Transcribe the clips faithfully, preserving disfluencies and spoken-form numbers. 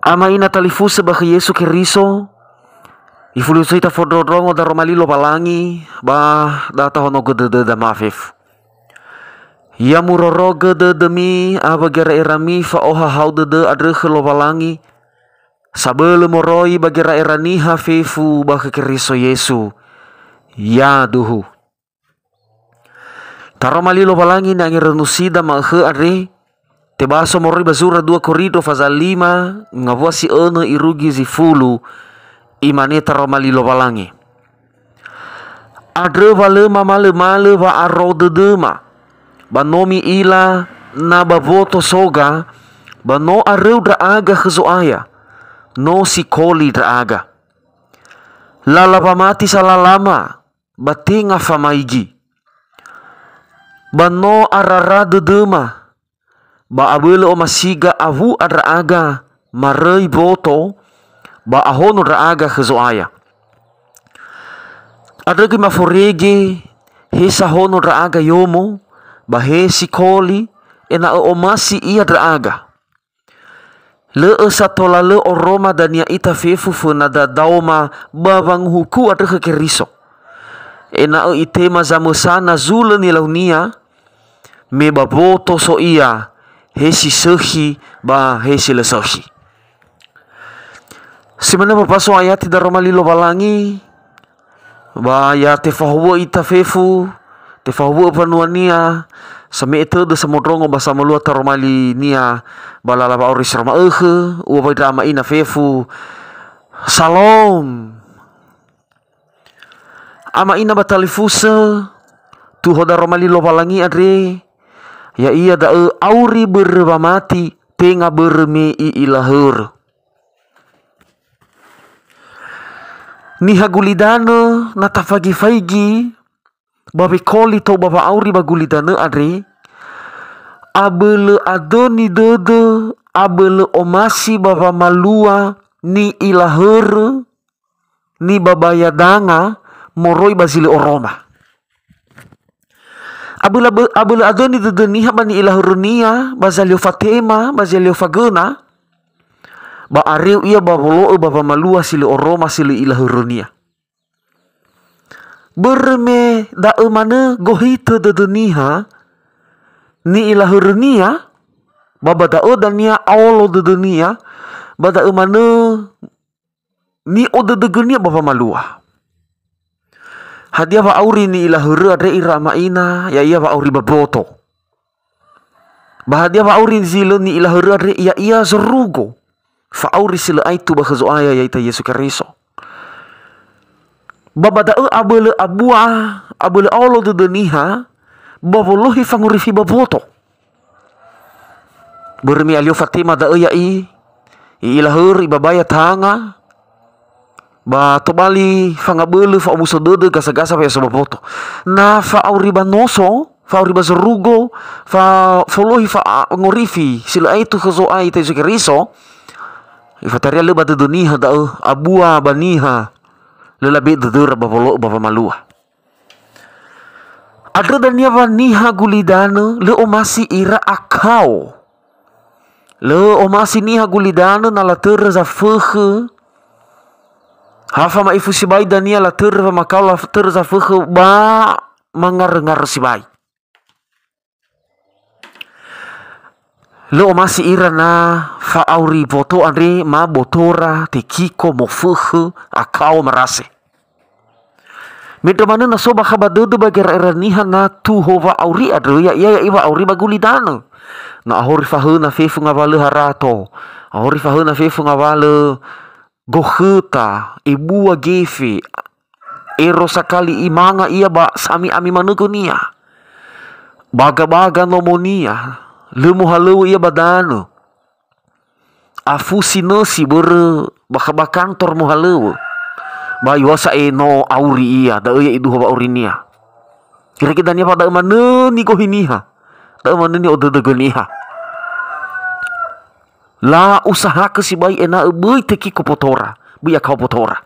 Ama ina talifusö ba khö Yesu Keriso, ifuli uso ita fondrondrongo daroma li Lowalangi, ba da tahonogö dödöda ma fefu. Ya murorogö dödömi awö gera'erami fa'ohahau dödö andrö khö Lowalangi, sabölö moroi ba gera'era niha fefu ba khö Keriso Yesu. Yaduhu. Taroma li Lowalangi ni'angerönusida ma'ökhö andre, tebaso moroi ba zura dua Korindro faza lima, ngawua si önö irugi zi fulu, imane taroma li Lowalangi. Andrö wa lö mamalömalö wa'aro dödöma, ba no mi'ila na ba woto soga, ba no aröu ndra'aga khö Zo'aya, no sikoli ndra'aga. Lala wamati sa lalama, ba tenga famaigi. Ba no arara dödöma, ba abölö omasiga awu'a ndra'aga maröi boto, ba ahono ndra'aga khö Zo'aya. Andrö göi maforege, he sahono ndra'aga yomo, ba he sikoli, ena'ö omasi ia ndra'aga. Lö'ö sa tola lö oroma dania ita fefu föna dadaoma ba wanguhuku andrö khö Keriso. Ena'ö itema zamösana zulö nilaunia, me ba boto so ia, he si sökhi ba he si lö sökhi. Si manö ba faso'ayati daroma li Lowalangi, ba ya tefahowu'ö ita fefu, tefahowu'ö mbanua-Nia, same'e tödö samondrongo ba samalua taroma li-Nia ba lala wa'auri si ma'ökhö, uŵa'ö ndra ama ina fefu. Salom. Ama ina ba talifusö, tuho daroma li Lowalangi andre, ya'ia da'ö auri börö wamati, tenga börö me i'ila hörö. Niha gulidanö na tafaigi-faigi ba wekoli tou ba wa'auri ba gulidanö andre, abölö adöni dödö, abölö omasi ba wamalua, ni'ila hörö, nibabaya danga moroi ba zi lö oroma. Abölö bö-, abölö adöni dödö niha ba ni'ila hörönia, ba zalio fatema, ba zalio fagöna, ba areu ia ba wolo'ö ba wamalua si lö oroma si lö i'ila hörönia. Börö me da'ö manö gohitö dödö niha, ni'ila hörönia, ba ba da'ö dania aolo dödönia, ba da'ö manö ni'odödögönia ba wamalua. Hadia wa'auri ni'ila hörö andre ira ama ina, ya'ia wa'auri ba boto. Ba hadia wa'auri zi lö ni'ila hörö andre, ya'ia zorugo. Fa'auri si lö aitu ba khö Zo'aya ya'ita Yesu Keriso. Ba ba da'ö abölö abua, abölö aolo dödö niha, ba wolohi fangorifi ba boto. Börö me alio fatema da'ö ya'i, i'ila hörö, ibabaya tanga, ba tobali fangabölö fa'omuso dödö gasa-gasa fa'eso ba boto. Na fa'auri ba noso, fa'auri ba zorugo, fa-, folohi fa'angorifi si lö aitu khö Zo'aya ita Yesu Keriso, ifataria lö ba dödö niha da'ö, abua ba niha, lö labe dödöra ba wolo'ö ba wamalua. Andrö dania wa niha gulidanö lö omasi ira akao. Lö omasi niha gulidanö na latörö zafökhö. Ha fama'ifu sibai dania latörö famakao, latörö zafökhö ba mangarö-ngarö sibai. Lö omasi ira na fa'auri boto andre ma botora, tekiko, mofökhö, akao, marase. Mendrua manö na so bakha ba dödö ba gera'era niha na tuho wa'auri andrö, ya'ia ya'i wa'auri ba gulidanö. Na ahori fahöna fefu ngawalö harato, ahori fahöna fefu ngawalö gokhöta, ebua gefe, ero sakali imanga ia ba sami'ami manö gönia. Baga-baga nomonia, lö mohalöŵö ia ba danö. Afusi nösi börö bakha ba kantor mohalöŵö. Ba iŵa'ö sa'ae no auri ia, da'ö ya'i duho wa'aurinia. Irege dania wa da'ö manö nigohi niha, da'ö manö ni'odödögö niha. La usahakö sibai ena'ö böi tekiko botora, böi akao botora.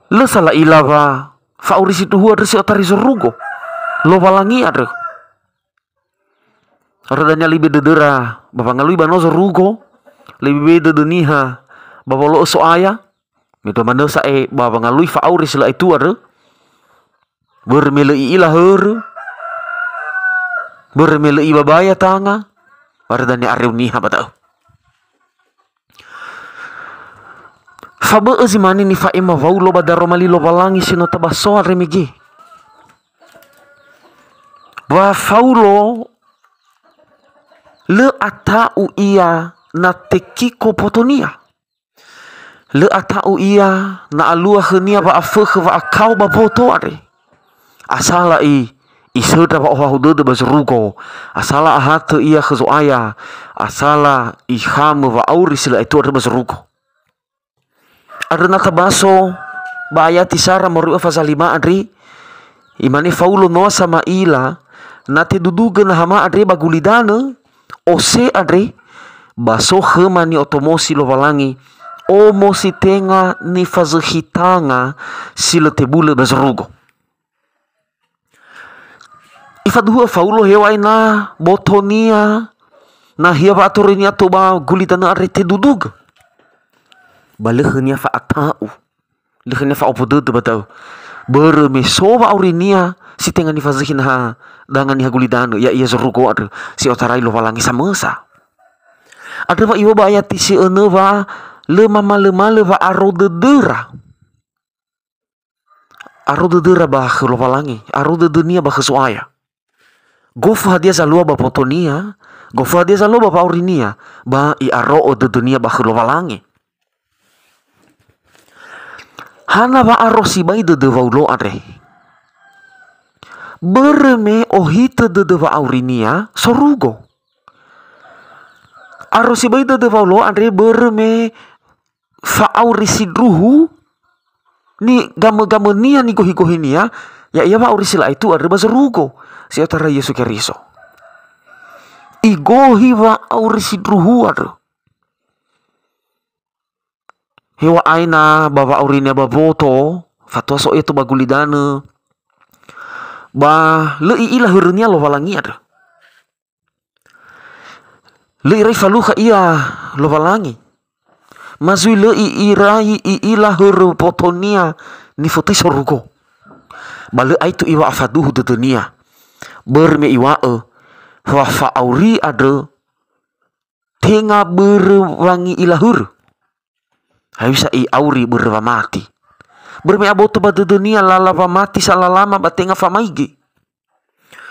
Lö sa la'ila wa fa'auri sindruhu andrö si otari zorugo, Lowalangi andrö. Andrö dania libe dödöra ba wangalui ba no zorugo, lebih baik dödö niha ba wolo'ö So'aya, mendrua manö sa'ae ba wangalui fa'auri si lö aetu andrö, börö me lö i'ila hörö, börö me lö ibabaya tanga, ba dania areu niha ba da'ö. Fabö'ö zi mane nifa'ema Waulo ba daroma li Lowalangi si no tabaso andre mege. Wa Faulo lö ata'u ia na Tikiko botonia. Lö ata'u ia na alua khönia wa'afökhö wa'akao ba boto andre. Asala i, isöndra wa'ohahau dödö ba zorugo. Asala ahatö ia khö Zo'aya. Asala ikhamö wa'auri si lö aetu andrö ba zorugo. Andrö na tabaso ba ayati sara moroi ba fazalima andre, imane Faulo noa sama'ila, na tedudugö nahama andre ba gulidanö, ose andre, ba so khöma ni'otomosi Lowalangi, omo si tenga nifazökhi tanga si lö tebulö ba zorugo. Ifaduhu'ö Faulo heŵa'ae na botonia, nahia wa'atoröinia tou ba gulidanö andre tedudugö. Ba lö khönia fa'ata'u, lö khönia fa'opo dödö ba da'ö. Börö me so wa'aurinia si tenga nifazökhi naha danga niha gulidanö, ya'ia zorugo andrö, si otarai Lowalangi samösa. Andrö wa iŵa'ö ba ayati si önö wa lö mamalömalö wa'aro dödöra. Aro dödöra ba khö Lowalangi, aro dödönia ba khö Zo'aya. Gofu hadia zalua ba botonia, gofu hadia zalua ba wa'aurinia, ba i'aro'ö dödönia ba khö Lowalangi. Hana wa aro sibai dödö Waulo andre? Börö me ohitö dödö wa'aurinia sorugo. Aro sibai dödö Waulo andre börö me fa'auri sindruhu ni gamö-gamönia, nigohi-gohinia, ya'ia wa'auri si lö aetu andrö ba zorugo, si otarai Yesu Keriso. Igohi wa'auri sindruhu andrö. Heŵa'ae na ba wa'aurinia ba boto, fatua so ia tou ba gulidanö, ba lö i'ila hörönia Lowalangi andrö. Lö irai falukha ia Lowalangi. Ma zui lö i-, irai i'ila hörö botonia nifotöi sorugo. Ba lö aetu iŵa'ö faduhu dödönia. Börö me iŵa'ö wa fa'auri andrö tenga börö wangi'ila hörö. Hewisa i'auri börö wamati. Börö me aboto ba dödönia lala wamati salalama ba tenga famaigi.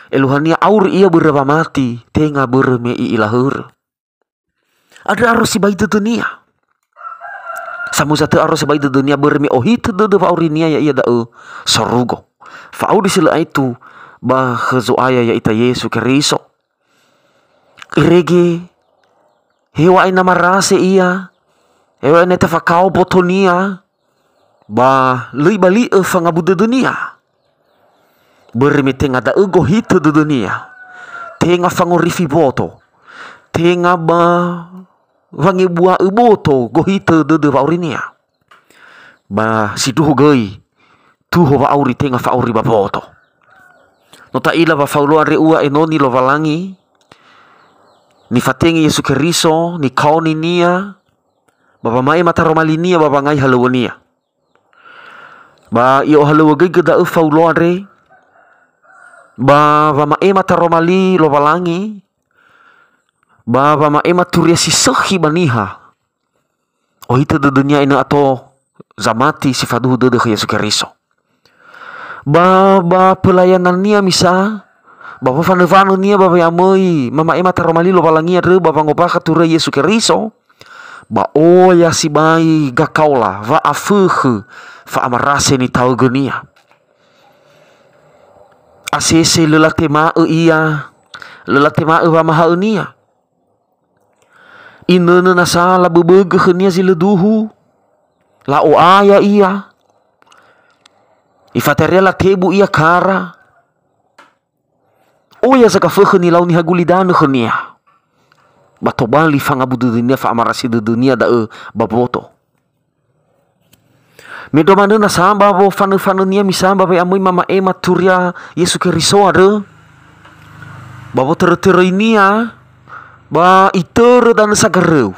Eluahania auri ia börö wamati, tenga börö me i'ila hörö. Andrö aro sibai dödönia. Samuza tö aro sibai dödönia börö me ohitö dödö wa'aurinia, ya'ia da'ö sorugo. Fa'auri si lö aetu ba khö Zo'aya ya'ita Yesu Keriso. Irege, heŵa'ae na marase ia, heŵa'ae na tefakao botonia, ba lö ibali'ö fangabu dödönia. Börö me tenga da'ö gohitö dödönia, tenga fangorifi boto, tenga ba wangebua'ö boto gohitö dödö wa'aurinia. Ba sindruhu göi, tuho wa'auri tenga fa'auri ba boto. No ta'ila wa Faulo andre ua enoni Lowalangi, nifatenge Yesu Keriso, nikaoninia, ba wama'ema taroma linia ba wangai halöŵönia. Ba i'ohalöŵögöigö da'ö Faulo andre, ba wama'ema taroma li Lowalangi, ba wama'ema turia si sökhi ba niha. Ohitö dödönia enö ato zamati si faduhu dödö khö Yesu Keriso. Ba, ba pelayanania misa, ba wafanöfanönia ba we'amöi mama'ema taroma li Lowalangi andrö ba wangombakha turöi Yesu Keriso, ba oya sibai gakaola, wa'afökhö, fa'amarase nitaögönia. Asese lö latema'ö ia, lö latema'ö wamahaönia. Inönö nasa laböbögö khönia zi lö duhu, la'o'aya ia, ifaterea latebu ia kara, oya zagafökhö nilau niha gulidanö khönia, ba tobali fangabu dödönia, fa'amarasi dödönia da'ö ba boto. Mendrua manö nasa ba wofanöfanönia misa ba we'amöi mama'ema turia Yesu Keriso andrö, ba wotörötöröinia, ba itörö danö sagaröu.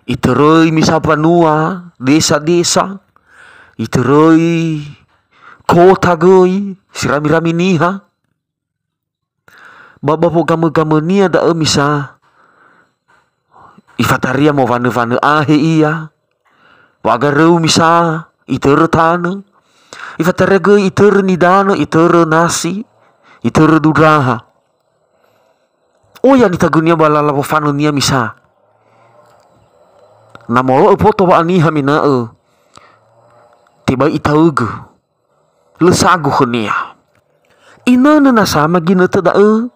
Itöröi misa mbanua, desa-desa, itöröi kota göi, sirami-rami niha. Ba, ba wogamö-gamönia da'ö misa, ifataria mowanö-wanö ahe ia, wa'agaröu misa, itörö tanö, ifataria göi itörö nidanö, itörö nasi, itörö dundraha. Oya nitagönia ba lala wofanönia misa. Na molo'ö boto wa'aniha mena'ö tebai itaögö. Lö sagu khönia. Inönö nasa ma ginötö da'ö,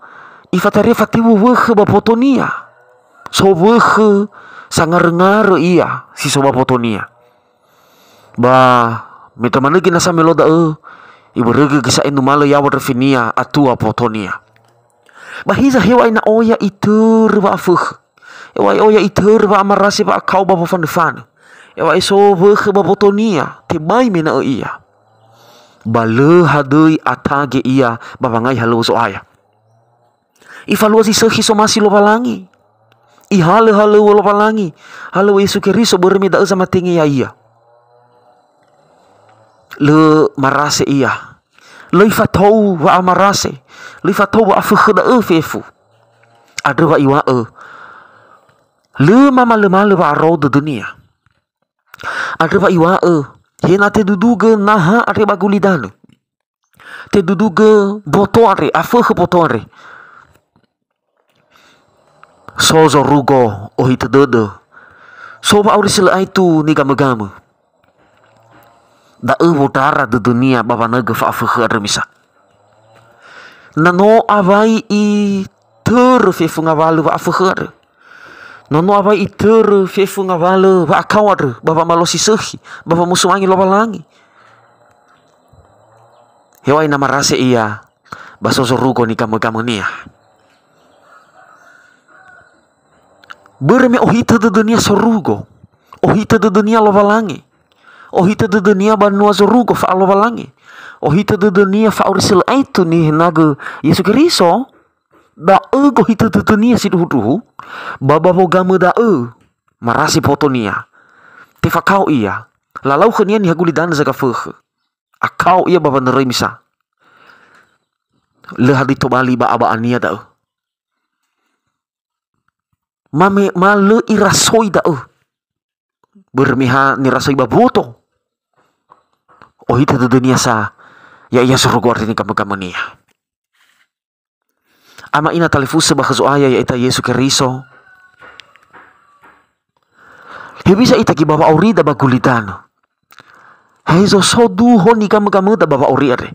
ifataria fatiwu wökhö ba botonia. So wökhö sangarö-ngarö ia si so ba botonia. Ba me tamanö göi nasa melo da'ö, ibörögö göi sa'ae numalö yaŵa ndröfinia atua botonia. Ba hiza heŵa'ae na oya itörö wa'afökhö. Heŵa'ae oya itörö wa'amarase wa'akao ba wofanöfanö. Heŵa'ae so wökhö ba botonia, tebai mena'ö ia. Ba lö hadöi atage ia ba wangai halöŵö Zo'aya. Ifalua zi sökhi somasi Lowalangi. Ihalö halöŵö Lowalangi, halöŵö Yesu Keriso börö me da'ö zamatenge ya'ia. Lö marase ia. Lö ifatou wa'amarase. Lö ifatou wa'afökhö da'ö fefu. Andrö wa iŵa'ö, lö mamalömalö wa'arou dödönia. Andrö wa iŵa'ö, he na tedudugö naha andre ba gulidanö. Tedudugö boto andre, afökhö boto andre. So zorugo ohitö dödö. So wa'auri si lö aetu nigamögamö. Da'ö wondrara dödönia ba wanaögö fa'afökhö andrö misa. Na no awai itörö fefu ngawalö wa'afökhö andrö. Na no awai itörö fefu ngawalö wa'akao andrö ba wamalosi sökhi, ba wamusumange Lowalangi. Heŵa'ae na marase ia ba so zorugo nigamögamönia. Börö me ohitö dödönia sorugo, ohitö dödönia Lowalangi, ohitö dödönia banua zorugo fa'alowalangi, ohitö dödönia fa'auri si lö aetu nihenagö Yesu Keriso, da'ö gohitö dödönia sindruhundruhu, ba ba wogamö da'ö marase botonia. Tefakao ia, lalau khönia niha gulidanö zaga fökhö. Akao ia ba wanöröi misa. Lö hadöi tobali ba aba'ania da'ö. Ma me, ma lö irasoi da'ö. Börö me ha nirasoi ba boto. Ohitö dödönia sa, ya'ia sorugo andre nigamögamönia. Ama ina talifusö ba khö Zo'aya ya'ita Yesu Keriso. Hewisa ita göi ba wa'aurida ba gulidanö? Hezo so duho nigamögamöda ba wa'auri andre?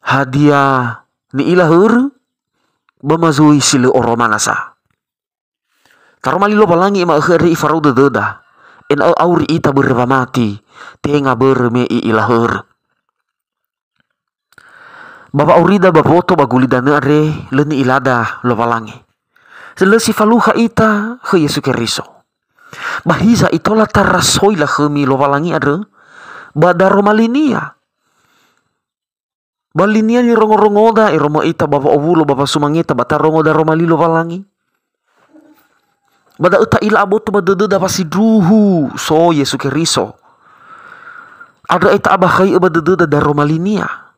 Hadia ni'ila hörö? Ba ma zui si lö oroma nasa. Taroma li Lowalangi ma'ökhö andre ifarou dödöda, ena'ö auri ita börö wamati, tenga börö me i'ila hörö. Ba wa'aurida ba boto ba gulidanö andre, lö ni'ilada Lowalangi. Lö si falukha ita khö Yesu Keriso. Ba hiza itola tarasoi lakhömi Lowalangi andrö, ba daroma linia. Ba linia nirongorongoda, ero möi ita ba wa'owulo ba wasumangeta ba tarongo daroma li Lowalangi. Ba da'ö ta'ila aboto ba dödöda wa sindruhu so Yesu Keriso. Andrö ae ta'abakhai'ö ba dödöda daroma linia.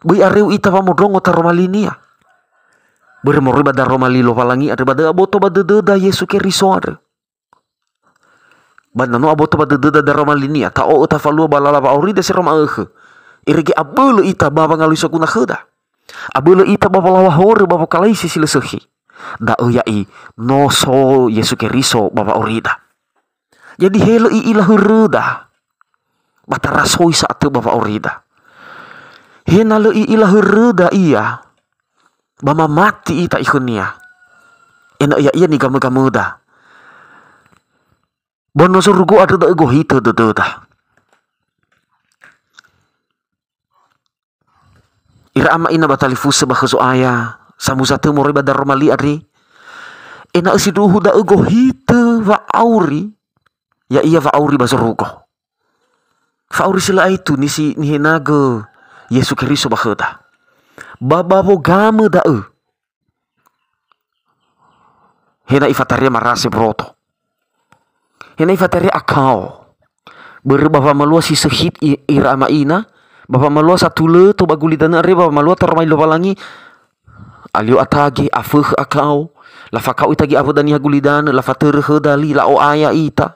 Böi areu ita wamondrongo taroma linia. Börö moroi ba daroma li Lowalangi andrö ba da'ö aboto ba dödöda Yesu Keriso andrö. Ba na no aboto ba dödöda daroma linia, ta'o'ö tafalua ba lala wa'aurida si no ma'ökhö. Irege abölö ita ba wangalui soguna khöda. Abölö ita ba wolaŵa horö ba wokalaisi si lö sökhi. Da'ö ya'i, no so Yesu Keriso ba wa'aurida. Jadi he lö i'ila höröda. Ba tarasoi sa'atö ba wa'aurida. He na lö i'ila höröda ia, ba mamati ita ikhönia. Ena'ö ya'ia nigamögamöda. Ba no zorugo andrö da'ö gohitö dödöda. Ira ama ina ba talifusö ba khö Zo'aya, samuza tö moroi ba daroma li andre, ena'ö sindruhu da'ö gohitö wa'auri, ya'ia wa'auri ba zorugo. Fa'auri si lö aetu nisi nihenagö Yesu Keriso ba khöda. Ba ba wogamö da'ö. He na ifataria marase mboto. He na ifataria akao. Börö ba wamalua si söhit i-, ira ama ina, ba wamalua satulö tou ba gulidanö andre, ba wamalua taroma li Lowalangi, alio atage, afökhö akao, lafakao itage awöda niha gulidanö, lafatörö khöda li, la'o'aya ita.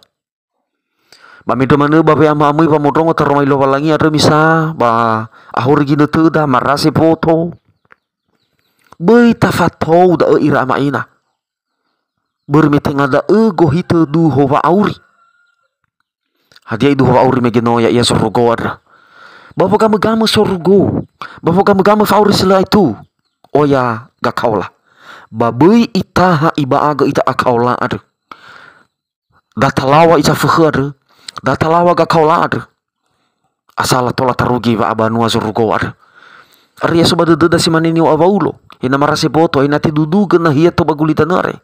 Ba mendrö manö ba we'amöamöi wamondrongo taroma li Lowalangi andrö misa, ba ahori ginötöda, marase mboto. Böi tafatou da'ö ira ama ina. Börö me tenga da'ö gohitö duho wa'auri. Hadia iduho wa'auri mege no ya'ia zorugo andrö? Ba wogamögamö sorugo, ba wogamögamö fa'auri si lö aetu, oya gakaola. Ba böi itaha iba'agö ita akaola andrö. Da talaŵa ita fökhö andrö, da talaŵa gakaola andrö. Asala tola tarugi wa'abanua zorugo andrö. Andrö ia so ba dödöda si mane niŵa'ö Waulo, he na marase mboto, he na tedudugö nahia tou ba gulidanö andre.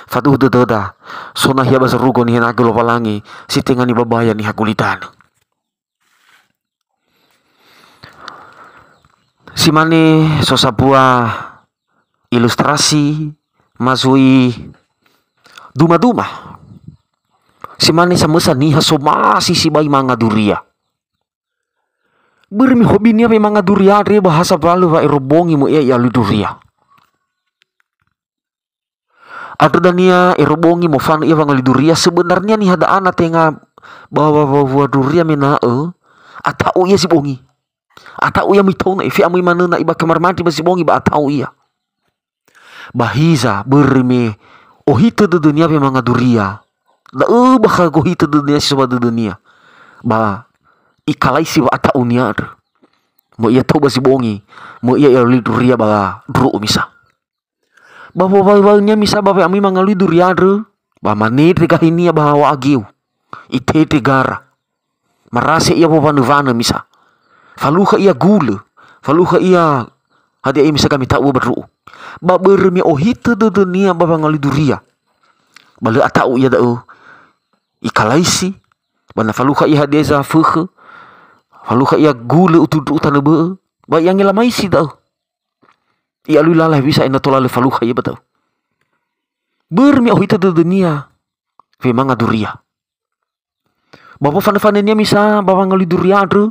Faduhu dödöda, so nahia ba zorugo nihenagö Lowalangi si tenga nibabaya niha gulidanö. Si mane so sambua ilustrasi ma zui duma-duma. Si mane samösa niha somasi sibai manga duria. Börö me hobinia wemanga duria andre ba ha sambalö wa ero bongi möi'a ialui duria. Andrö dania ero bongi mofanö ia wangalui duria, sebenarnia niha da'a na tenga ba wa-, wa-, wawua duria mena'ö ata'u ia zi bongi. Ata'u ia möi tou na ife'amöi manö na iba kamar mandi ba zi bongi ba ata'u ia. Ba hiza börö me ohitö dödönia wemanga duria. Da'ö bakha gohitö dödönia si so ba dödönia. Ba ikalaisi wa'ata'unia andrö. Möi'a tou ba zi bongi, möi'a ialui duria ba ndru'u misa. Ba wowaö-waönia misa ba we'amöi mangalui duria andrö, ba manendre gahinia ba wa'ageu. Itendre gara. Marase ia wowanö-wanö misa. Falukha ia gulö, falukha ia hadia ia misa gamita'u ba ndru'u. Ba börö me ohitö dödönia ba wangalui duria. Ba lö ata'u ia da'ö. Ikalaisi, ba na falukha ia hadia ia zafökhö, falukha ia gulö utu ndru'u tanö bö'ö, ba iangela maisi da'ö. I'alui lala hewisa ena'ö tola lö falukha ia ba da'ö. Börö me ohitö dödönia wemanga duria. Ba wofanö-fanönia misa ba wangalui duria andrö,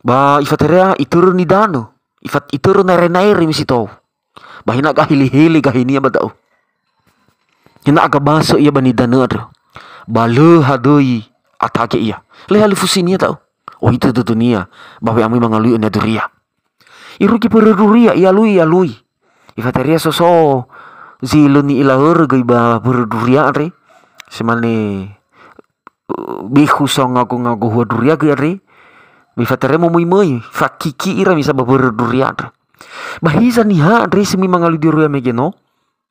ba ifaterea itörö nidanö, ifat-, itörö naere-naere misi tou. Ba hina gahele-hele gahinia ba da'ö. Hina agabasö ia ba nidanö andrö. Ba lö hadöi atage ia. Lö halöfusinia da'ö. Ohitö dödönia ba we'amöi mangalui önia duria. Irugi börö duria, ialui, ialui. Ifaterea soso zi lö ni'ilaörö göi ba börö duria andre. Si mane, bekhu so ngago-ngago hua duria göi andre. Mifaterea momöi-möi, fakiki ira misa ba börö duria andrö. Ba hiza niha andre si möi mangalui duria mege no.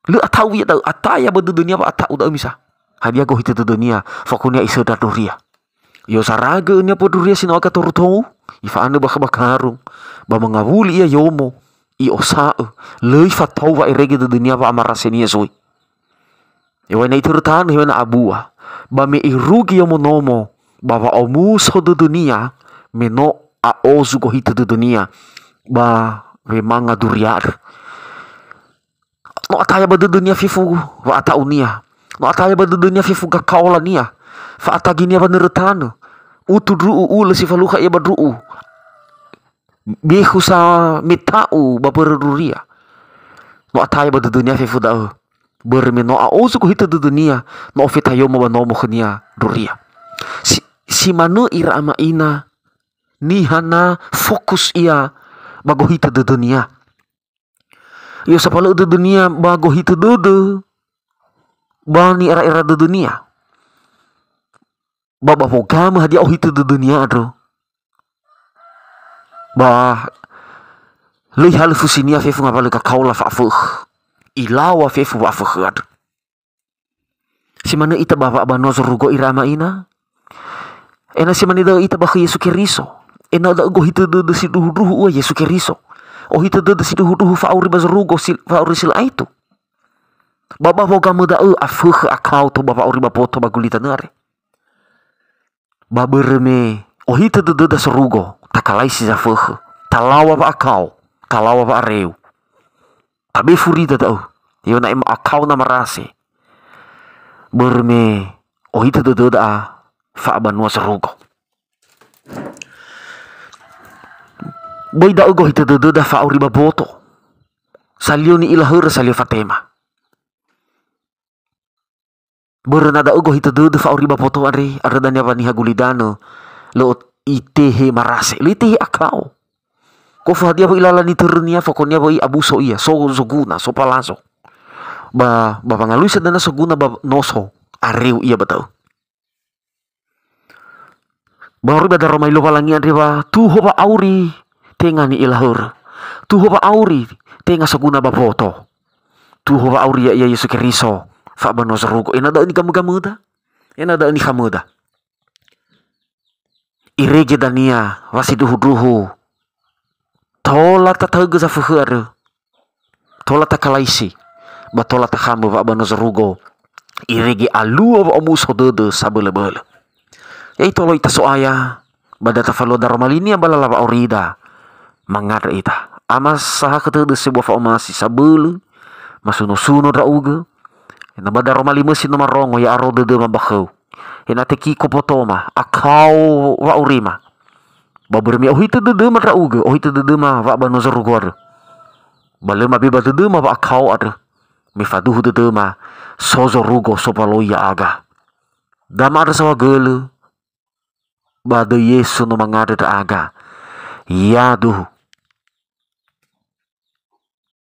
Lö ata'u ia da'ö, ataya ba dödönia wa'ata'u da'ö misa. Hadia gohitö dödönia, fakunia isöndra duria. I'osaragö önia mboduria si no aga toru tou, ifa'anö bakha ba karung, ba mangawuli ia yomo, i'osa'ö, lö ifatou wa'erege dödönia wa'amarasenia zui. Hewa'ae na itörö tanö, hewa'ae na abua, ba me irugi yomo nomo, ba wa'omuso dödönia, me no a'ozu gohitö dödönia, ba wemanga duria andrö. No ataya ba dödönia fefu wa'ata'unia. No ataya ba dödönia fefu gakaolania. Fa'ataginia wanörö tanö. Utu ndru'u, ulö si falukha ia ba ndru'u. Bekhu sa meta'u ba börö duria. No ataya ba dödönia fefu da'ö. Börö me no a'ozu gohitö dödönia, no ofetayomo ba nomo khönia duria. Si, si manö ira ama ina, niha na fokus ia ba gohitö dödönia. I'osapalö'ö dödönia ba gohitö dödö, ba ni'era'era dödönia. Ba, ba wogamö hadia ohitö dödönia andrö. Ba lö ihalöfusinia fefu ngawalö gakaola fa'afökhö. Ilaŵa fefu wa'afökhö andrö. Si manö ita ba wa'abanua zorugo ira ama ina. Ena'ö si mane da'ö ita ba khö Yesu Keriso. Ena'ö da'ö gohitö dödö sindruhu-ndruhu ua Yesu Keriso. Ohitö dödö sindruhu-ndruhu fa'auri ba zorugo si, fa'auri si lö aetu. Ba, ba wogamö da'ö afökhö akao tou ba fa'auri ba mboto ba gulidanö andre. Ba börö me ohitö dödöda sorugo, takalaisi zafökhö, talaŵa wa'akao, talaŵa wa'areu. Tabe furida da'ö, yona ema akao na marase, Börö me ohitö dödöda a fa'abanua zorugo. Böi da'ö gohitö dödöda fa'auri ba boto. Salio ni'ila hörö, salio fatema. Börö na da'ö gohitö dödö fa'auri ba boto andre, andrö dania wa niha gulidanö, lö itehe marase, lö itehe akao. Gofu hadia wö'i lala nitörönia, fokonia wö'i abuso ia, so zoguna, so palazo. Ba, ba wangalui sa dania soguna ba noso, areu ia ba da'ö. Ba horoi ba daroma li Lowalangi andre wa tuho wa'auri tenga ni'ila hörö. Tuho wa'auri tenga soguna ba boto. Tuho wa'auri ya'ia Yesu Keriso, fa'abanua zorugo. Ena'ö da'ö nigamögamöda. Ena'ö da'ö nikhamöda. Irege dania wa sindruhundruhu. Tola tataögö zafökhö andrö. Tola takalaisi. Ba tola takhamö wa'abanua zorugo. Irege alua wa'omuso dödö sabölöbölö. Ya'ia tolo ita So'aya, ba da tafalua daroma linia ba lala wa'aurida. Mangandrö ita. Ama sahakhö tödö sebua fa'omasi sabölö, masunosuno ndra'ugö. Ena'ö ba daroma li mösi no marongo, ya'aro dödöma ba khöu. Ena'ö tekiko botoma, akao wa'aurima. Ba börö me ohitö dödöma ndra'ugö, ohitö dödöma wa'abanua zorugo andrö. Ba lö mabeba dödöma wa'akao andrö. Me faduhu dödöma, so zorugo, so waloi ya'aga. Dama andrö saohagölö, ba döi Yesu no mangandrö ndra'aga. Yaduhu,